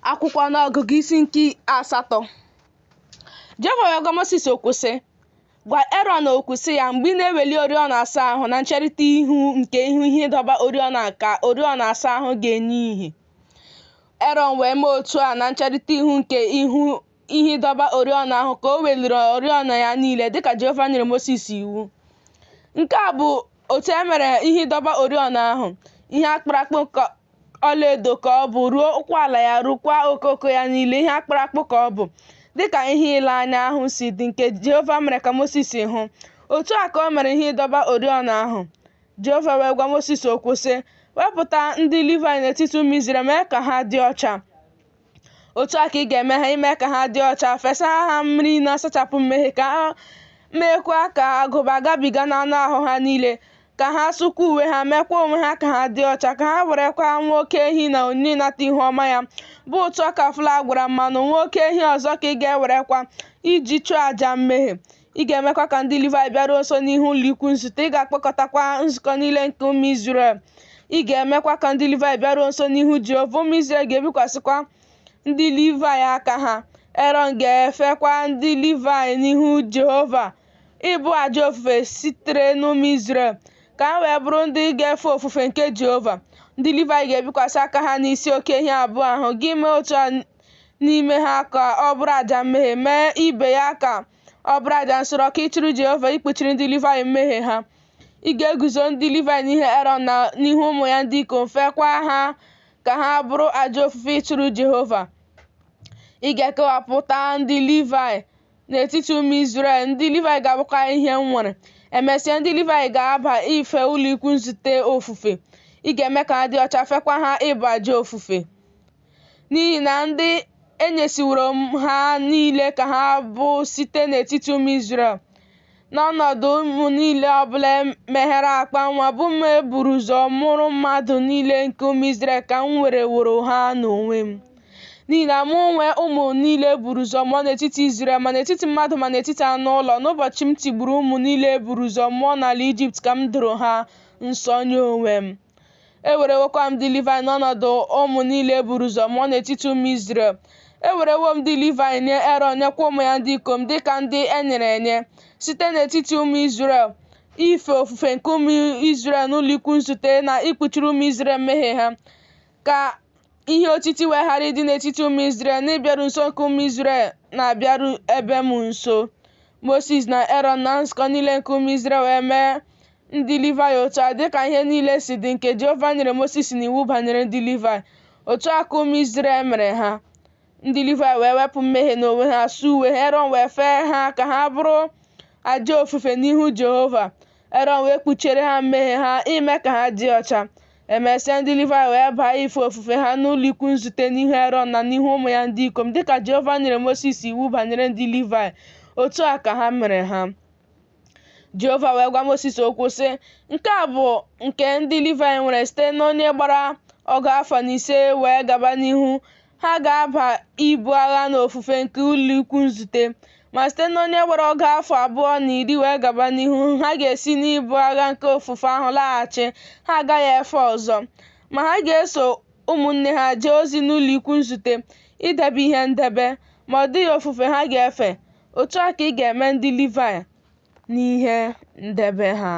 Akwụkwọ Ọnụọgụgụ isi nke asatọ. Jehova wee gwa Mosis okwu sị, Gwa Erọn okwu sị ya, Mgbe ị na-eweli oriọna asaa ahụ na ncherịta ihu nke ihu ihe ịdọba oriọna ka oriọna asaa ahụ ga-enye ihe. Erọn wee mee otu a na ncherịta ihu nke ihu ihe ịdọba oriọna ahụ ka o weliri oriọna ya niile dịka Jehova nyere Mosis iwu. Nke a bụ otu e mere ihe ịdọba oriọna ahụ. Ihe a kpụrụ akpụ nke ọlaedo ka ọ bụ ruo ụkwụ ala ya rukwa okoko ya niile ihe a kpụrụ akpụ ka ọ bụ dịka ihe ile anya ahụ si dị nke Jehova mere ka Mosis hụ. Otu a ka o mere ihe ịdọba oriọna ahụ. Jehova wee gwa Mosis okwu sị, Wepụta ndị Livaị n'etiti ụmụ Izrel mee ka ha dị ọcha. Otu a ka ị ga-eme ha ime ka ha dị ọcha, fesa ha mmiri na-asachapụ mmehie ka ha meekwa ka agụba gabiga n'anụ ahụ ha niile, ka ha sụkwa uwe ha, meekwa onwe ha ka ha dị ọcha, ka ha werekwa nwa oke ehi na onyinye ịnata ihu ọma ya, bụ ụtụ ọka fụlọ a gwara mmanụ, nwa oke ehi ọzọ ka ị ga-ewerekwa iji chụọ aja mmehie. Ị ga-emekwa ka ndị Livaị bịaruo nso n'ihu ụlọikwu nzute, ị ga-akpọkọtakwa nzukọ niile nke ụmụ Izrel. Ị ga-emekwa ka ndị Livaị bịaruo nso n'ihu Jehova, ụmụ Izrel ga-ebikwasịkwa ndị Livaị aka ha. Erọn ga-efekwa ndị Livaị n'ihu Jehova ịbụ aja ofufe sitere n'ụmụ Izrel, ka ha wee bụrụ ndị ga-efe ofufe nke Jehova. Ndị Livaị ga-ebikwasị aka ha n'isi oke ehi abụọ ahụ, gị mee otu n'ime ha ka ọ bụrụ aja mmehie, mee ibe ya ka ọ bụrụ aja nsure ọkụ ịchụrụ Jehova ikpuchiri ndị Livaị mmehie ha. Ị ga-eguzo ndị Livaị n'ihu Erọn na n'ihu ụmụ ya ndị ikom, feekwa ha ka ha bụrụ aja ofufe ịchụrụ Jehova. Ị ga-ekewapụta ndị Livaị n'etiti ụmụ Izrel, ndị Livaị ga-abụkwa ihe m nwere. Emesịa, ndị Livaị ga-aba ife ụlọikwu nzute ofufe. Ị ga-eme ka ha dị ọcha, feekwa ha ịbụ aja ofufe. N'ihi na ndị enyesiworo m ha niile ka ha bụ site n'etiti ụmụ Izrel. N'ọnọdụ ụmụ niile ọbụla meghere akpa nwa bụ ụmụ e buru ụzọ mụrụ mmadụ niile nke ụmụ Izrel ka m wereworo ha n'onwe m. N'ihi na mụ nwe ụmụ niile e buru ụzọ mụọ n'etiti Izrel, ma n'etiti mmadụ ma n'etiti anụ ụlọ, n'ụbọchị m tigburu ụmụ niile e buru ụzọ mụọ n'ala Ijipt ka m doro ha nsọ nye onwe m. Ewerewokwa m ndị Livaị n'ọnọdụ ụmụ niile e buru ụzọ mụọ n'etiti ụmụ Izrel. Ewerewo m ndị Livaị nye Erọn nyekwa ụmụ ya ndị ikom dị ka ndị e nyere enye site n'etiti ụmụ Izrel ife ofufe nke ụmụ Izrel n'ụlọikwu nzute na ikpuchiri ụmụ Izrel mmehie ha, ka ihe otiti wee ghara ịdị n'etiti ụmụ Izrel n'ịbịaru nso nke ụmụ Izrel na-abịaru ebe m nso. Mosis na Erọn na nzukọ niile nke ụmụ Izrel wee mee ndị Livaị otu a dịka ihe niile si dị nke Jehova nyere Mosis n'iwu banyere ndị Livaị. Otu a ka ụmụ Izrel mere ha. Ndị Livaị wee wepụ mmehie n'onwe ha, sụọ uwe ha. Erọn wee fee ha ka ha bụrụ aja ofufe n'ihu Jehova. Erọn wee kpuchiere ha mmehie ha ime ka ha dị ọcha. Emesịa, ndị Livaị wee baa ife ofufe ha n'ụlọikwu nzute n'ihu Erọn na n'ihu ụmụ ya ndị ikom, dịka Jehova nyere Mosis iwu banyere ndị Livaị. Otu a ka ha mere ha. Jehova wee gwa Mosis okwu sị, Nke a bụ nke ndị Livaị nwere site n'onye gbara ọgụ afọ na ise wee gaba n'ihu, ha ga-aba ibu agha n'ofufe nke ụlọikwu nzute. Ma site n'onye gbara ọgụ afọ abụọ na iri wee gaba n'ihu, ha ga-esi n'ibu agha nke ofufe ahụ laghachi, ha agaghị efe ọzọ. Ma ha ga-eso ụmụnne ha jee ozi n'ụlọikwu nzute, idebe ihe ndebe, ma ọ dịghị ofufe ha ga-efe. Otu a ka ị ga-eme ndị Livaị n'ihe ndebe ha.